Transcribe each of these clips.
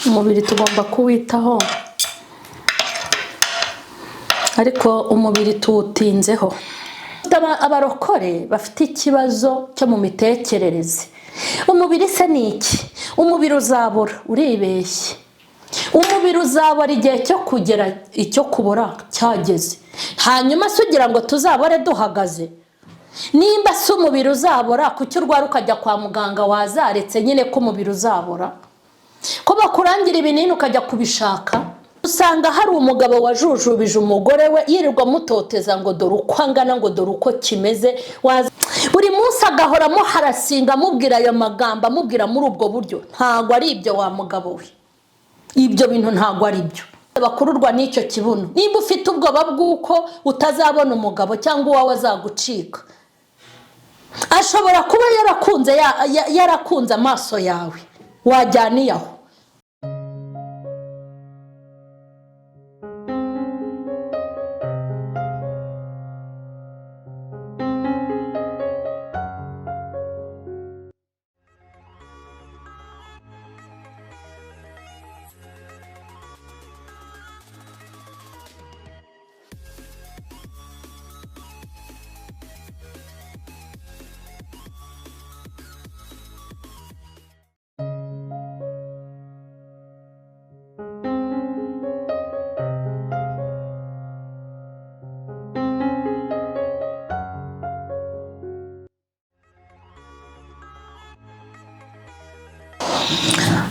Umubiri tugomba kuwitaho, ariko umubiri tuwutinzeho. Abarokore bafite ikibazo cyo mu mitekerereze. Umubiri se ni iki? Umubiri uzabora, uribeshye. Umubiri uzabora igihe cyo kugera icyo kubora cyageze. Hanyuma se ugira ngo tuzabore duhagaze? Nimba se umubiri uzabora, kuki urwara ukajya kwa muganga? Wazaretse nyine ko umubiri uzabora, ko bakurangira ibinini ukajya kubishaka. Usanga hari umugabo wajujubije umugore we, yirirwa amutoteza ngo dore uko angana, ngo dore uko kimeze, buri munsi agahora amuharasinga, amubwira ayo magambo, amubwira muri ubwo buryo. Ntabwo ari ibyo wa mugabo we, ibyo bintu ntabwo ari byo. Bakururwa n'icyo kibuno. Nimba ufite ubwoba bw'uko utazabona umugabo cyangwa uwawe azagucika, ashobora kuba yarakunze amaso yawe, wajyaniye aho.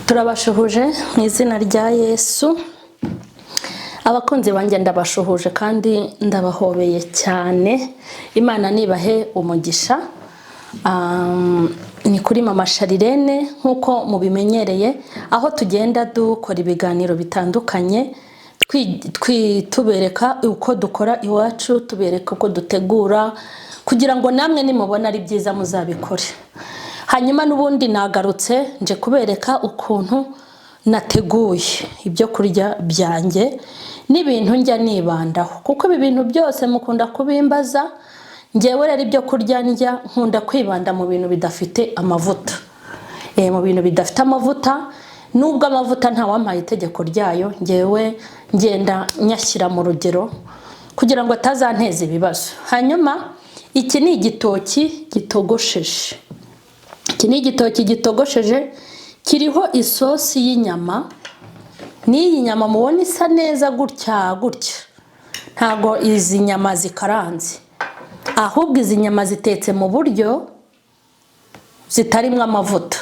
Turabashuhuje mu izina rya Yesu. Abakunzi banjye ndabashuhuje kandi ndabahobeye cyane. Imana nibahe umugisha. Ni kuri Mama Charlene nk'uko mubimenyereye, aho tugenda dukora ibiganiro bitandukanye, tubereka uko dukora iwacu, tubereka uko dutegura, kugira ngo namwe nimubona ari byiza muzabikore. Hanyuma n'ubundi nagarutse nje kubereka ukuntu nateguye ibyo kurya byanjye n'ibintu njya nibandaho, kuko ibi bintu byose mukunda kubimbaza. Njyewe rero ibyo kurya ndya nkunda kwibanda mu bintu bidafite amavuta. Mu bintu bidafite amavuta, nubwo amavuta ntawampaye itegeko ryayo, njyewe ngenda nyashyira mu rugero kugira ngo atazanteza ibibazo. Hanyuma iki ni igitoki gitogosheje. Iki ni igitoki gitogosheje kiriho isosi y'inyama. N'iyi nyama mubona isa neza gutya gutya, ntago izi nyama zikaranze, ahubwo izi nyama zitetse mu buryo zitarimo amavuta.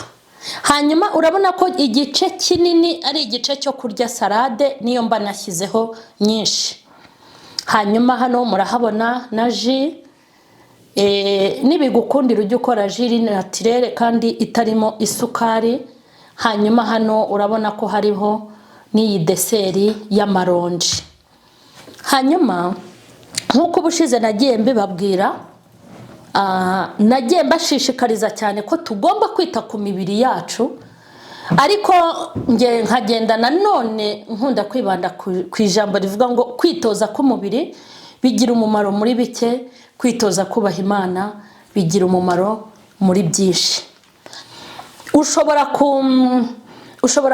Hanyuma urabona ko igice kinini ari igice cyo kurya salade, niyo mba nashyizeho nyinshi. Hanyuma hano murahabona na ji. Nibigukundira ujye ukora ji naturelle kandi itarimo isukari. Hanyuma hano urabona ko hariho n'iyi dessert y'amaronji. Hanyuma nk'uko ubushize nagiye mbibabwira, nagiye mbashishikariza cyane ko tugomba kwita ku mibiri yacu, ariko nge nkagenda nanone nkunda kwibanda ku ijambo rivuga ngo kwitoza k'umubiri bigira umumaro muri bike, kwitoza kubaha Imana bigira umumaro muri byinshi. Ushobora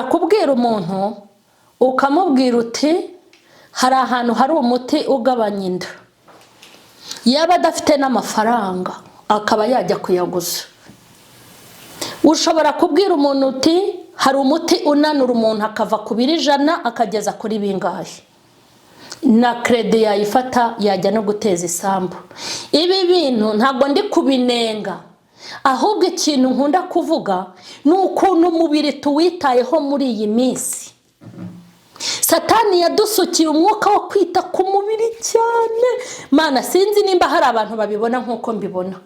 kubwira umuntu ukamubwira uti hari ahantu hari umuti ugabanya inda, yaba adafite n'amafaranga akaba yajya kuyaguza. Ushobora kubwira umuntu uti hari umuti unanura umuntu akava ku biro 100 akageza kuri bingahe, na kredi yayifata yajya no guteza isambu. Ibi bintu ntabwo ndi kubinenga, ahubwo ikintu nkunda kuvuga ni ukuntu umubiri tuwitayeho muri iyi minsi. Satani yadusukiye umwuka wo kwita ku mubiri cyane. Mana, sinzi nimba hari abantu babibona nk'uko mbibona.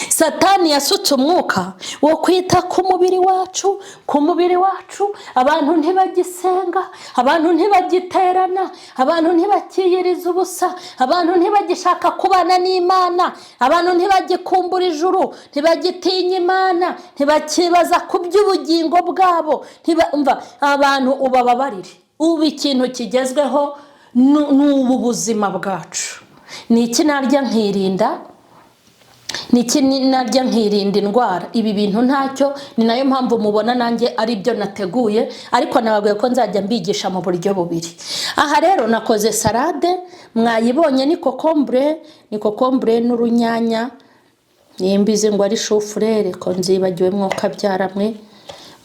Satani yasutse umwuka wo kwita ku mubiri wacu, ku mubiri wacu. Abantu ntibagisenga, abantu ntibagiterana, abantu ntibakiyiriza ubusa, abantu ntibagishaka kubana n'Imana, abantu ntibagikumbura ijuru, ntibagitinya Imana, ntibakibaza ku by'ubugingo bwabo. Umva, abantu ubababarire. Ubu ikintu kigezweho ni ubu buzima bwacu. Ni iki narya nkirinda? Niki narya nkirinda indwara? Ibi bintu ntacyo. Ni nayo mpamvu mubona nanjye ari byo nateguye, ariko nababwiye ko nzajya mbigisha mu buryo bubiri. Aha rero nakoze salade, mwayibonye, ni concombre n'urunyanya, nimbizi ngo ari chou-fleur, ko nzibagiwe mwuka byaramwe,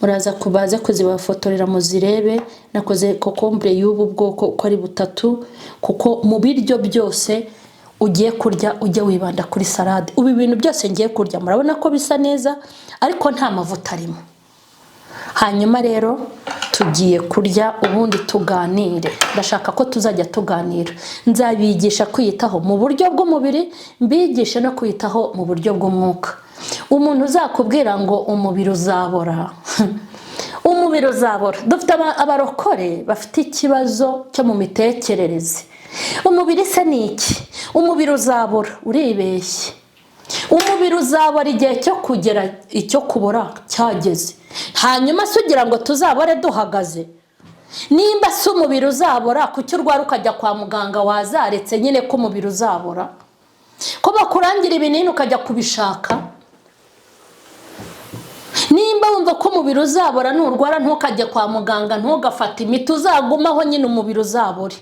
muraza kubaze kuzibafotorera muzirebe. Nakoze concombre y'ubu bwoko uko ari butatu, kuko mu biryo byose ugiye kurya ujye wibanda kuri salade. Ubu ibintu byose ngiye kurya murabona ko bisa neza, ariko nta mavuta arimo. Hanyuma rero tugiye kurya ubundi tuganire. Ndashaka ko tuzajya tuganira, nzabigisha kwiyitaho mu buryo bw'umubiri, mbigishe no kwiyitaho mu buryo bw'umwuka. Umuntu uzakubwira ngo umubiri uzabora, umubiri uzabora. Dufite abarokore bafite ikibazo cyo mu mitekerereze. Umubiri se ni iki? Umubiri uzabora, uribeshye. Umubiri uzabora igihe cyo kugera icyo kubora cyageze. Hanyuma se ugira ngo tuzabore duhagaze? Nimba se umubiri uzabora, kuki urwara ukajya kwa muganga? Wazaretse nyine ko umubiri uzabora, ko bakurangira ibinini ukajya kubishaka? Nimba wumva ko umubiri uzabora, nturwara ntukajye kwa muganga, ntugafate imiti, uzagumaho nyine umubiri uzabore.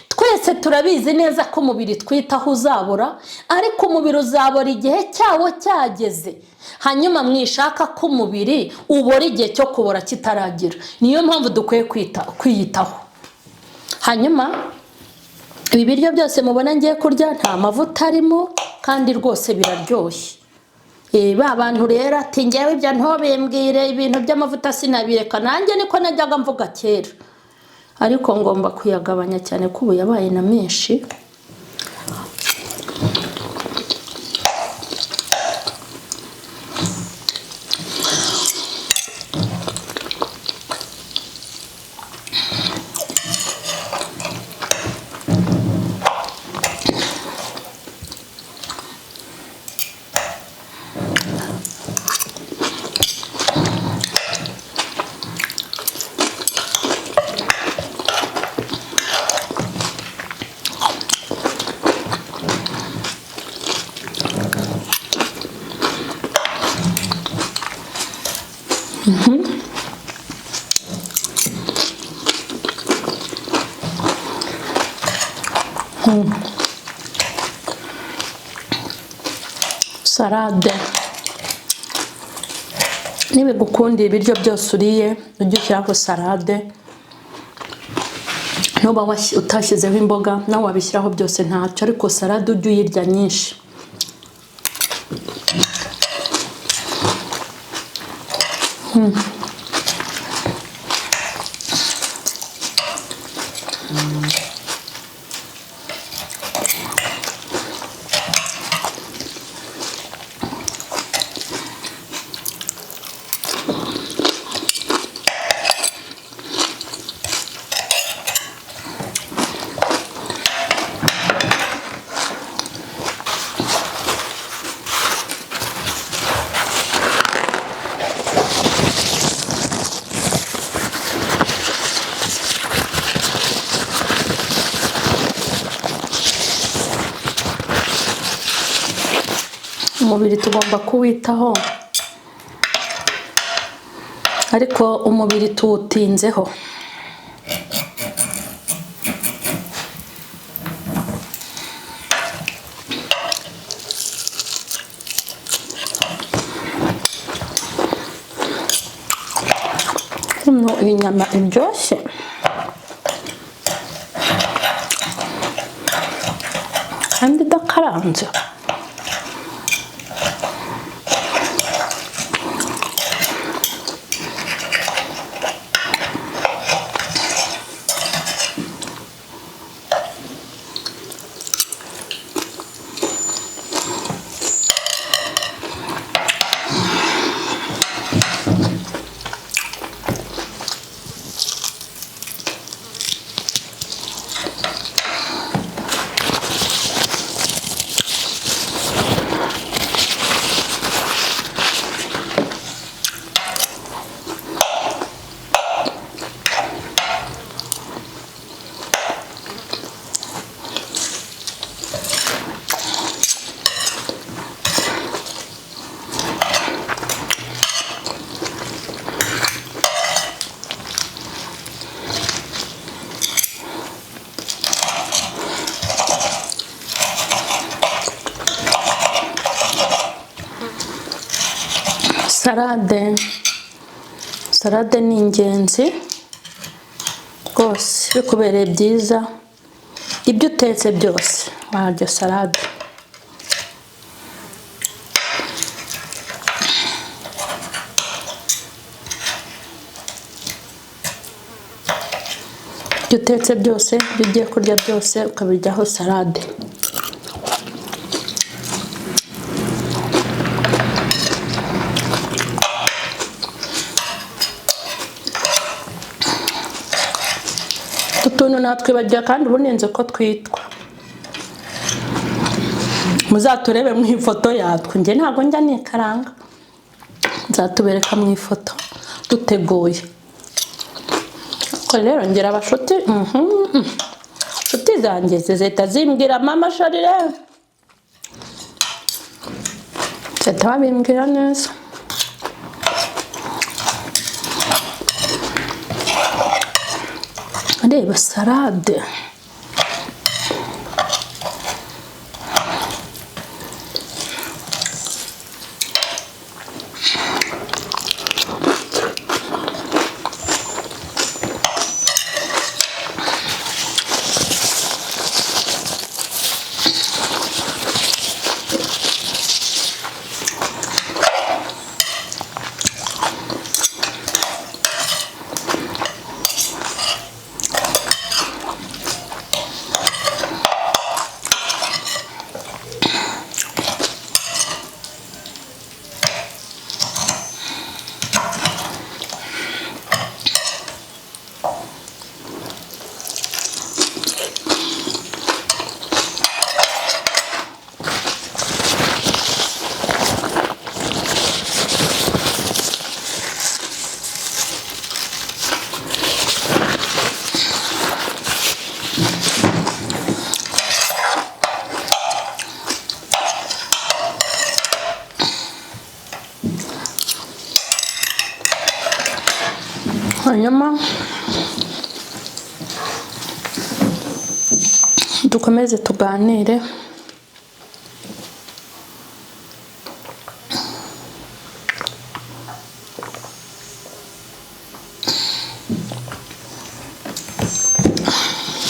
Twese turabizi neza ko umubiri twitaho uzabora, ariko umubiri uzabora igihe cyawo cyageze. Hanyuma mwishaka ko umubiri ubora igihe cyo kubora kitaragira. Niyo mpamvu dukwiye kwiyitaho. Hanyuma ibi biryo byose mubona ngiye kurya nta mavuta arimo, kandi rwose biraryoshye. Ba bantu rero ati ngewe ibyo ntubimbwire, ibintu by'amavuta sinabireka. Nanjye niko najyaga mvuga kera, ariko ngomba kuyagabanya cyane ko ubu yabaye na menshi. Salade, nibigukundira ibiryo byose uriye ujye ushyiraho salade. Nuba utashyizeho imboga nawe wabishyiraho byose ntacyo, ariko salade ujye uyirya nyinshi. Umubiri tugomba kuwitaho, ariko umubiri tuwutinzeho. Hano iyi nyama iryoshye, kandi idakaranze. Salade, salade ni ingenzi rwose, bikubereye byiza ibyo utetse byose warya salade. Ibyo utetse byose, ibyo ugiye kurya byose ukabiryaho salade. Utu tuntu natwibagiwe kandi ubu nzi ko twitwa, muzaturebe mu ifoto yatwo, njye ntabwo njya nikaranga, nzatubereka mu ifoto duteguye. Ariko rero ngira abashuti, inshuti zanjye zihita zimbwira mama Sharire, zihita babimbwira neza. Reba salade, hanyuma dukomeze tuganire.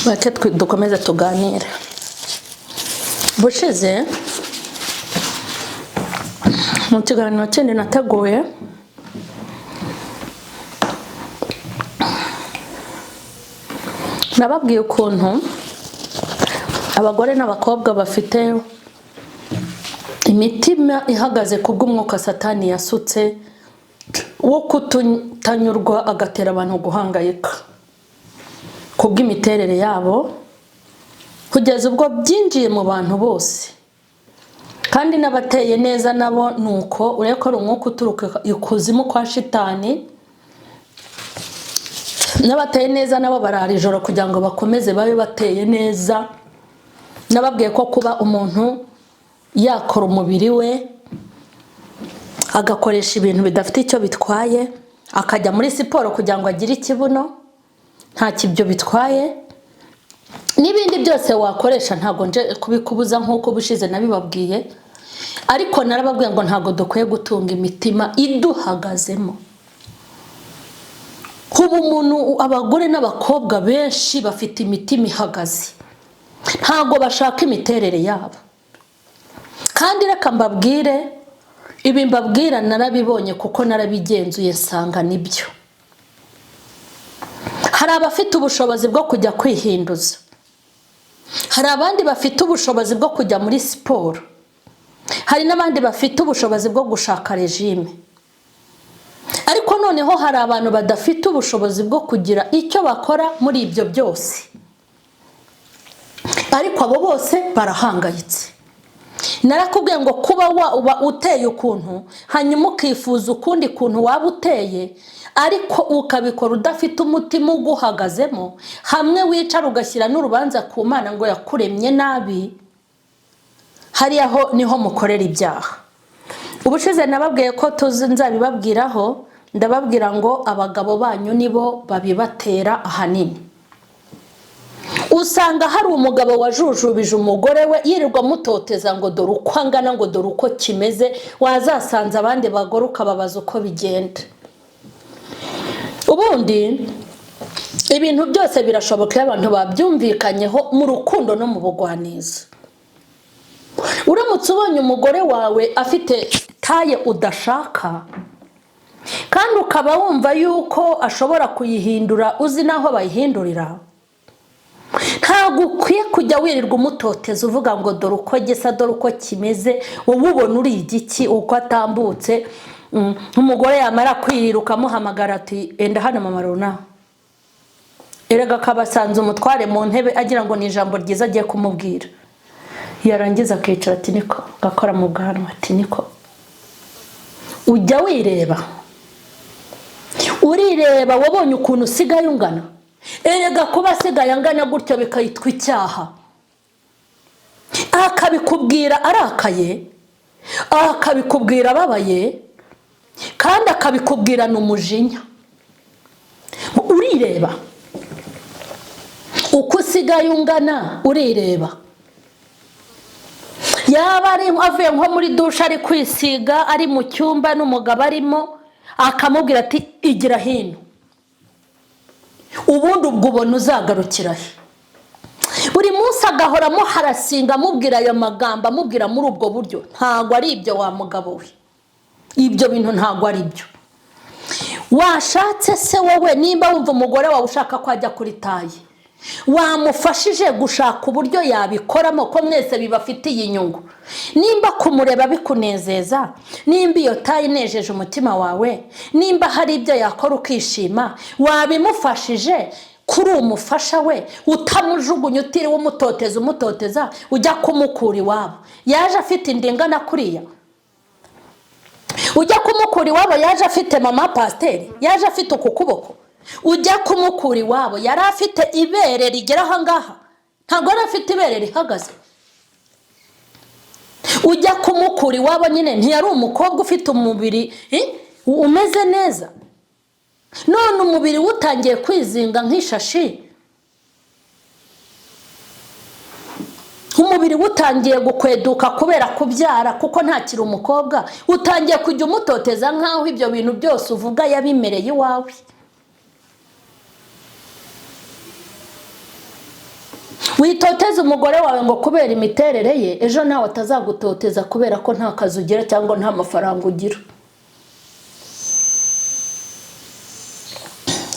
Bake dukomeze tuganire. Bushize mu kiganiro kindi nateguye, nababwiye ukuntu abagore n'abakobwa bafite imitima ihagaze kubw'umwuka Satani yasutse wo kutanyurwa, agatera abantu guhangayika kubw'imiterere yabo, kugeza ubwo byinjiye mu bantu bose. Kandi n'abateye neza nabo nuko ureko ari umwuka uturuka ikuzimu kwa shitani, n'abateye neza nabo barara ijoro kugira ngo bakomeze babe bateye neza. Nababwiye ko kuba umuntu yakora umubiri we agakoresha ibintu bidafite icyo bitwaye, akajya muri siporo kugira ngo agire ikibuno, nta kibyo bitwaye, n'ibindi byose wakoresha ntabwo nje kubikubuza nk'uko ubushize nabibabwiye, ariko narababwiye ngo ntabwo dukwiye gutunga imitima iduhagazemo. Kuba umuntu, abagore n'abakobwa benshi bafite imitima ihagaze, ntabwo bashaka imiterere yabo. Kandi reka mbabwire, ibi mbabwira narabibonye kuko narabigenzuye nsanga nibyo. Hari abafite ubushobozi bwo kujya kwihinduza, hari abandi bafite ubushobozi bwo kujya muri siporo, hari n'abandi bafite ubushobozi bwo gushaka regime. Ariko noneho hari abantu badafite ubushobozi bwo kugira icyo bakora muri ibyo byose, ariko abo bose barahangayitse. Narakubwiye ngo kuba uba uteye ukuntu hanyuma ukifuza ukundi kuntu waba uteye, ariko ukabikora udafite umutima uguhagazemo, hamwe wicara ugashyira n'urubanza ku Mana ngo yakuremye nabi, hariya ho niho mukorera ibyaha. Ubushize nababwiye ko tuzi nzabibabwiraho, ndababwira ngo abagabo banyu nibo babibatera ahanini. Usanga hari umugabo wajujubije umugore we, yirirwa amutoteza ngo dore uko angana, ngo dore uko kimeze. Wazasanze abandi bagore ukababaza uko bigenda. Ubundi ibintu byose birashoboka iyo abantu babyumvikanyeho mu rukundo no mu bugwaniza. Uramutse ubonye umugore wawe afite taille udashaka, kandi ukaba wumva yuko ashobora kuyihindura, uzi n'aho bayihindurira, ntabwo ukwiye kujya wirirwa umutoteza uvuga ngo dore uko gisa, dore uko kimeze, wowe ubona uri igiki, uko atambutse. Umugore yamara kwiruka amuhamagara ati: "Enda hano mama runaka." Erega akabasanze umutware mu ntebe, agira ngo ni ijambo ryiza agiye kumubwira. Yarangiza akicara ati: "Niko," agakora mu bwanwa ati: "Niko, ujya wireba? Urireba? Wabonye ukuntu usigaye ungana?" Erega kuba asigaye angana gutyo bikayitwa icyaha. Akabikubwira arakaye, akabikubwira ababaye, kandi akabikubwirana umujinya. "Urireba uko usigaye ungana? Urireba?" Yaba ari avuye nko muri douche, ari kwisiga, ari mu cyumba n'umugabo arimo, akamubwira ati: "Igira hino. Ubundi ubwo ubona uzagarukira he?" Buri munsi agahora amuharasinga, amubwira ayo magambo, amubwira muri ubwo buryo. Ntabwo ari ibyo, wa mugabo we, ibyo bintu ntabwo ari byo. Washatse se wowe, nimba wumva umugore wawe ushaka ko ajya kuri taille, wamufashije gushaka uburyo yabikoramo, ko mwese bibafitiye inyungu? Nimba kumureba bikunezeza, nimba iyo taille inejeje umutima wawe, nimba hari ibyo yakora ukishima, wabimufashije kuri umufasha we, utamujugunya, utiriwe umutoteza, umutoteza ujya kumukura iwabo yaje afite inda ingana kuriya? Ujya kumukura iwabo yaje afite mama pasiteri, yaje afite uku kuboko. Ujya kumukura iwabo yari afite ibere rigera aha ngaha, ntabwo yari afite ibere rihagaze. Ujya kumukura iwabo nyine ntiyari umukobwa ufite umubiri umeze neza. None umubiri we utangiye kwizinga nk'ishashi, umubiri we utangiye gukweduka kubera kubyara, kuko ntakiri umukobwa. Utangiye kujya umutoteza nk'aho ibyo bintu byose uvuga yabimereye iwawe. Witoteza umugore wawe ngo kubera imiterere ye, ejo nawe atazagutoteza kubera ko nta kazi ugira cyangwa nta mafaranga ugira.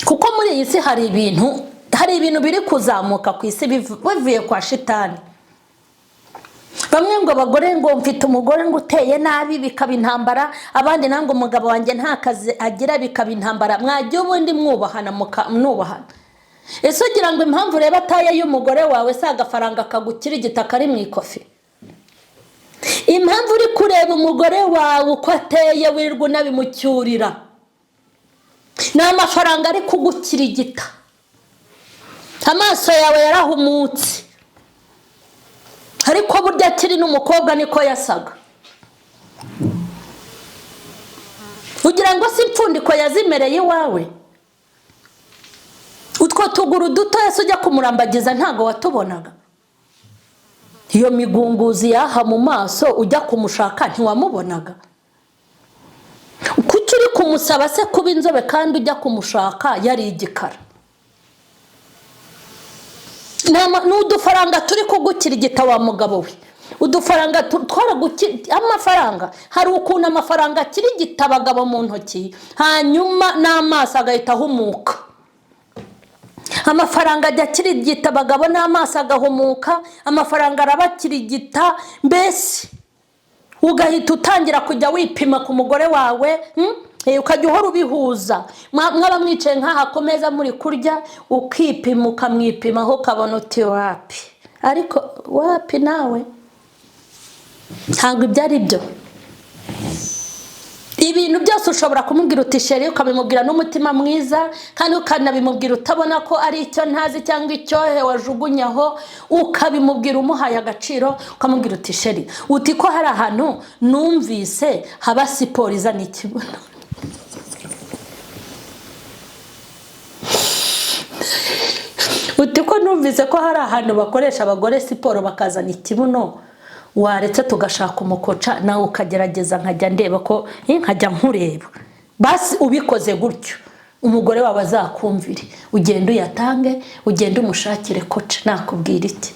Kuko muri iyi si hari ibintu biri kuzamuka ku isi bivuye kwa shitani. Bamwe ngo abagore ngo mfite umugore ngo uteye nabi, bikaba intambara. Abandi ntabwo, umugabo wanjye nta kazi agira, bikaba intambara. Mwajya ubundi mwubahana, mwubahana. Ese ugira ngo impamvu ureba taille y'umugore wawe si agafaranga kagukirigita kari mu ikofi? Impamvu uri kureba umugore wawe uko ateye, wirirwa unabimucyurira, ni amafaranga ari kugukirigita. Amaso yawe yarahumutse, ariko burya akiri n'umukobwa niko yasaga. Ugira ngo si impfundiko yazimereye iwawe? Utwo tuguru dutoya se ujya kumurambagiza ntabwo watubonaga? Iyo migunguzi yaha mu maso ujya kumushaka ntiwamubonaga? Kuki uri kumusaba se kuba inzobe kandi ujya kumushaka yari igikara? Ni udufaranga turi kugukirigita, wa mugabo we. Udufaranga amafaranga, hari ukuntu amafaranga akirigita abagabo mu ntoki, hanyuma n'amaso agahita ahumuka. Amafaranga ajya akirigita abagabo n'amaso agahumuka. Amafaranga arabakirigita, mbese ugahita utangira kujya wipima ku mugore wawe, Ukajya uhora ubihuza. Mwaba mwicaye nk'aha ku meza muri kurya, ukipima, ukamwipimaho, ukabona uti: "Wapi." Ariko wapi nawe, ntabwo ibyo ari byo. Ibintu byose ushobora kumubwira uti: "Chéri," ukabimubwira n'umutima mwiza, kandi ukanabimubwira utabona ko ari icyo ntazi cyangwa icyohe wajugunyaho, ukabimubwira umuhaye agaciro, ukamubwira uti: "Chéri," uti: "Ko hari ahantu numvise haba siporo izana ikibuno?" Uti ko Ko numvise ko hari ahantu bakoresha abagore siporo bakazana ikibuno, waretse tugashaka umukoca nawe ukagerageza, nkajya ndeba ko nkajya nkureba. Basi ubikoze gutyo, umugore wawe azakumvire, ugende uyatange, ugende umushakire coach. Nakubwira iki?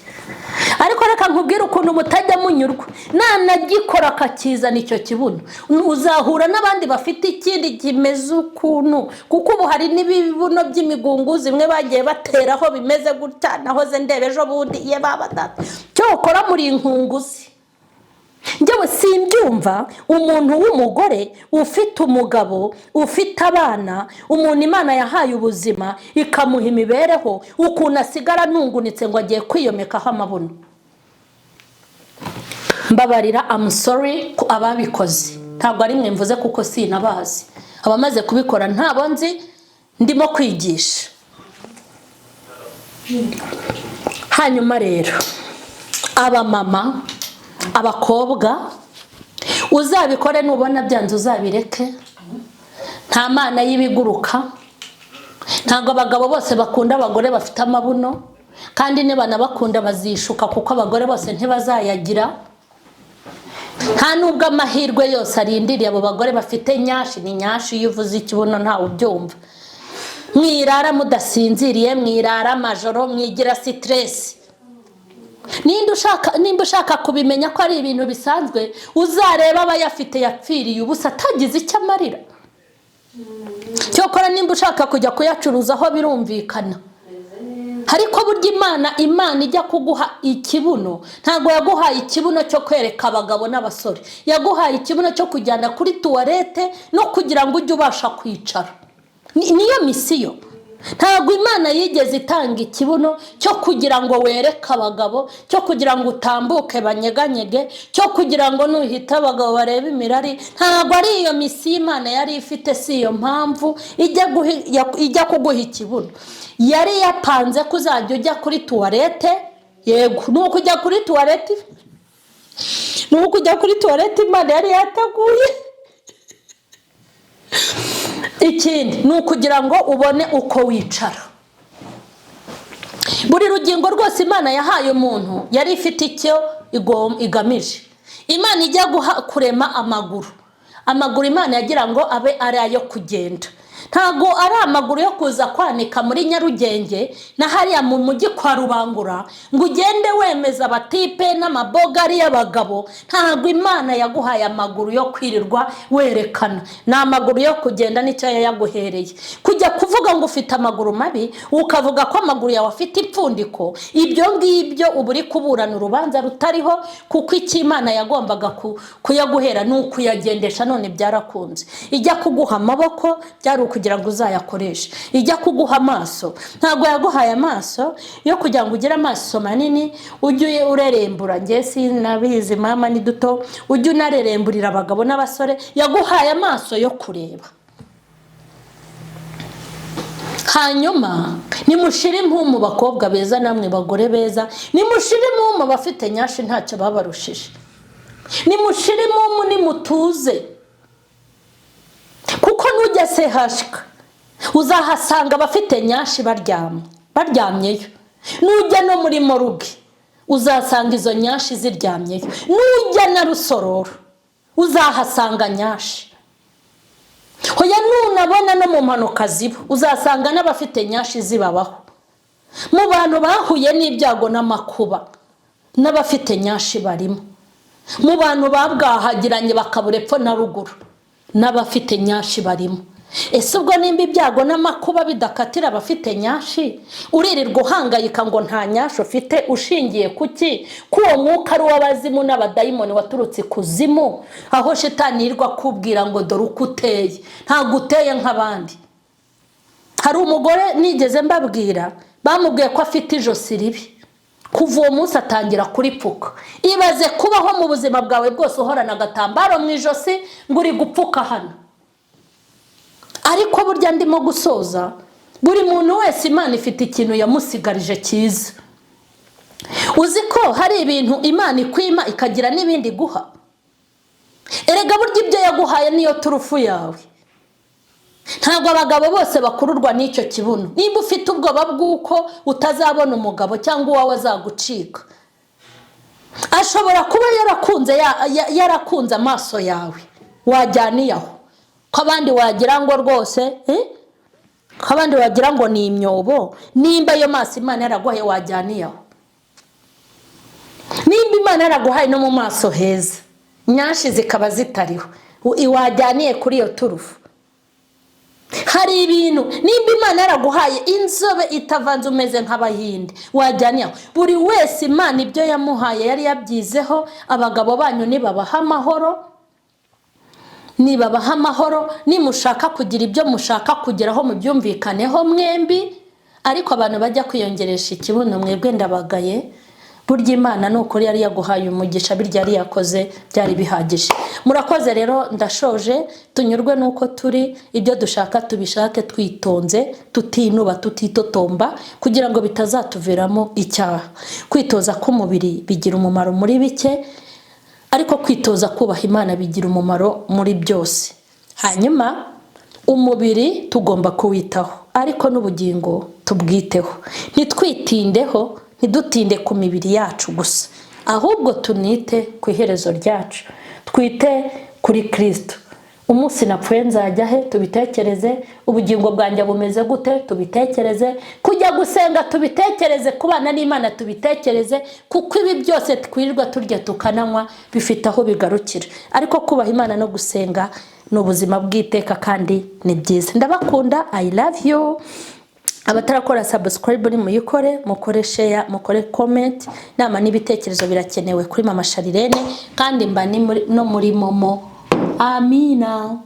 Ariko reka nkubwire ukuntu mutajya munyurwa. Nanagikora akakizana icyo kibuno, uzahura n'abandi bafite ikindi kimeze ukuntu, kuko ubu hari n'ibibuno by'imigunguzi zimwe bagiye bateraho bimeze gutya. Nahoze ndeba ejo bundi, ye baba data, cyo ukora muri inkunguzi. Njyewe simbyumva. Umuntu w'umugore ufite umugabo, ufite abana, umuntu Imana yahaye ubuzima, ikamuha imibereho, ukuntu asigara anungunitse ngo agiye kwiyomekaho amabuno. Mbabarira, I'm sorry ku ababikoze, ntabwo ari mwe mvuze kuko sinabazi. Abamaze kubikora ntabo nzi, ndimo kwigisha. Hanyuma rero abamama, abakobwa, uzabikore, nubona byanze uzabireke. Nta mana y'ibiguruka. Ntabwo abagabo bose bakunda abagore bafite amabuno, kandi nibanabakunda bazishuka, kuko abagore bose ntibazayagira. Nta nubwo amahirwe yose arindiriye abo bagore bafite nyashi. Ni nyashi, iyo uvuze ikibuno ntawe ubyumva. Mwirara mudasinziriye, mwirara amajoro, mwigira stress. Nimba ushaka kubimenya ko ari ibintu bisanzwe, uzarebe abayafite yapfiriye ubusa, atagize icyo amarira. Cyokora nimba ushaka kujya kuyacuruza, aho birumvikana. Ariko burya Imana ijya kuguha ikibuno, ntabwo yaguhaye ikibuno cyo kwereka abagabo n'abasore. Yaguhaye ikibuno cyo kujyana kuri toilette no kugira ngo ujye ubasha kwicara. Niyo mission. Ntabwo Imana yigeze itanga ikibuno cyo kugira ngo wereke abagabo, cyo kugira ngo utambuke banyeganyege, cyo kugira ngo nuhita abagabo barebe imirari. Ntabwo ari iyo mission Imana yari ifite. Si iyo mpamvu ijya kuguha ikibuno. Yari yapanze ko uzajya ujya kuri toilette. Yego, ni ukujya kuri toilette, ni ukujya kuri toilette Imana yari yateguye. Ikindi ni ukugira ngo ubone uko wicara. Buri rugingo rwose Imana yahaye umuntu yari ifite icyo igamije. Imana ijya guha kurema amaguru, amaguru Imana yagira ngo abe ari ayo kugenda. Ntabwo ari amaguru yo kuza kwanika muri Nyarugenge na hariya mu mujyi kwa Rubangura, ngo ugende wemeza abatipe n'amabogari y'abagabo. Ntabwo Imana yaguhaye amaguru yo kwirirwa werekana, ni amaguru yo kugenda, nicyo yayaguhereye. Kujya kuvuga ngo ufite amaguru mabi, ukavuga ko amaguru yawe afite ipfundiko, ibyo ngibyo uba uri kuburana urubanza rutariho, kuko icyo Imana yagombaga kuyaguhera ni ukuyagendesha. None byarakunze. Ijya kuguha amaboko byari ukugira ngo uzayakoreshe. Ijya kuguha amaso, ntabwo yaguhaye amaso yo kugira ngo ugire amaso manini, ujye urerembura. Njye sinabizi, mama, ni duto, ujye unareremburira abagabo n'abasore. Yaguhaye amaso yo kureba. Hanyuma nimushire impumu, bakobwa beza, namwe bagore beza, nimushire impumu. Abafite nyashi ntacyo babarushije. Nimushire impumu, nimutuze, kuko nujya sehashika uzahasanga abafite nyashi baryamye, baryamyeyo. Nujya no muri morgue uzasanga izo nyashi ziryamyeyo. Nujya na Rusororo uzahasanga nyashi. Hoya, nunabona no mu mpanuka ziba, uzasanga n'abafite nyashi zibabaho. Mu bantu bahuye n'ibyago n'amakuba, n'abafite nyashi barimo. Mu bantu babwahagiranye bakabura epfo na ruguru, n'abafite nyashi barimo. Ese ubwo nimba ibyago n'amakuba bidakatira abafite nyashi, uririrwa uhangayika ngo nta nyashi ufite ushingiye ku ki? Ko uwo mwuka ari uw'abazimu n'abadayimoni waturutse ikuzimu, aho shitani yirirwa akubwira ngo dore uko uteye, ntabwo uteye nk'abandi. Hari umugore nigeze mbabwira, bamubwiye ko afite ijosi ribi. Kuva uwo munsi atangira kuripfuka. Ibaze kubaho mu buzima bwawe bwose uhorana agatambaro mu ijosi ngo uri gupfuka hano. Ariko burya, ndimo gusoza, buri muntu wese Imana ifite ikintu yamusigarije cyiza. Uzi ko hari ibintu Imana ikwima ikagira n'ibindi iguha? Erega burya ibyo yaguhaye niyo turufu yawe. Ntabwo abagabo bose bakururwa n'icyo kibuno. Nimba ufite ubwoba bw'uko utazabona umugabo cyangwa uwawe azagucika, ashobora kuba yarakunze amaso yawe. Wajyaniye aho ko abandi wagira ngo rwose, ko abandi wagira ngo ni imyobo. Nimba ayo maso Imana yaraguhaye, wajyaniye aho. Nimba Imana yaraguhaye no mu maso heza, nyashi zikaba zitariho, wajyaniye kuri iyo turufu. Hari ibintu, nimba Imana yaraguhaye inzobe itavanze, umeze nk'Abahinde, wajyaniye aho. Buri wese Imana ibyo yamuhaye yari yabyizeho. Abagabo banyu nibabaha amahoro, nibabaha amahoro. Nimushaka kugira ibyo mushaka kugeraho, mubyumvikaneho mwembi. Ariko abantu bajya kwiyongeresha ikibuno, mwebwe ndabagaye. Burya Imana ni ukuri yari yaguhaye umugisha, birya yari yakoze byari bihagije. Murakoze rero, ndashoje. Tunyurwe n'uko turi. Ibyo dushaka tubishake twitonze, tutinuba, tutitotomba, kugira ngo bitazatuviramo icyaha. Kwitoza k'umubiri bigira umumaro muri bike, ariko kwitoza kubaha Imana bigira umumaro muri byose. Hanyuma umubiri tugomba kuwitaho, ariko n'ubugingo tubwiteho. Ntitwitindeho, ntidutinde ku mibiri yacu gusa, ahubwo tunite ku iherezo ryacu, twite kuri Kirisito. Umunsi napfuye nzajya he? Tubitekereze. Ubugingo bwanjye bumeze gute? Tubitekereze. Kujya gusenga tubitekereze, kubana n'Imana tubitekereze, kuko ibi byose twirirwa turya tukananywa bifite aho bigarukira, ariko kubaha Imana no gusenga ni ubuzima bw'iteka kandi ni byiza. Ndabakunda, I love you. Abatarakora subscribe ni muyikore, mukore share, mukore comment. Inama n'ibitekerezo birakenewe kuri Mama Sharirene, kandi mba no muri MoMo. Amina.